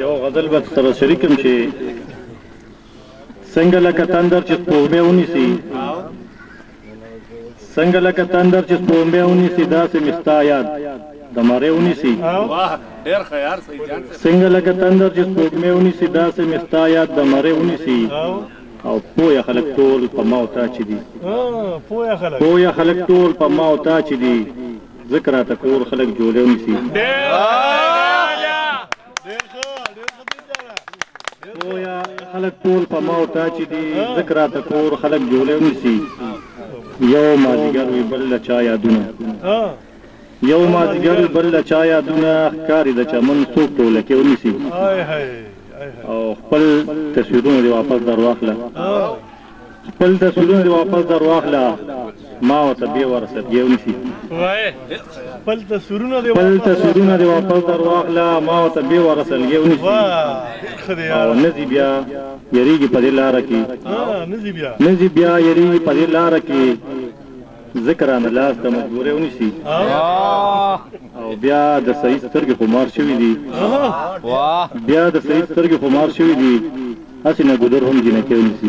یو غزل به سره شریکم چې څنګه لکه تندر چې سپوږمۍ ونیسي، څنګه لکه تندر چې سپوږمۍ ونیسي، داسې مې ستا یاد د مرۍ ونیسي. ډېر ښه یار سعید جان. څنګه لکه تندر چې سپوږمۍ ونیسي، داسې مې ستا یاد د مرۍ ونیسي. او پوهه خلک ټول په ما او تا چې دي، پوهه خلک ټول په ما او تا چې دي، ځکه راته کور خلک جوړې ونیسي. پوهه خلک ټول په ما او تا چې دي، ځکه راته کور خلک جوړې ونیسي. یو مازیګر وي بل له چا یادونه، یو مازیګر وي بل له چا یادونه، ښکاري د چمن څوک ټولکې ونیسي. او خپل تصویرونه دې واپس در واخله، خپل تصویرونه دې واپس در واخله، ما ورته بې واره سرګی ونیسي. خپل تصویرونه دې خپل تصویرونه دې واپس در واخله، ما ورته بې واره سلګی ونیسي. او نه ځي بیا یریږي په دې لاره کې، نه ځي بیا یریږي په دې لاره کې، ځکه رانه لاس د مجبورۍ ونیسي. او بیا د سعید سترګې خمار شوي دي، بیا د سعید سترګې خمار شوي دي، هسې نه ګودر هم جینکۍ ونیسي.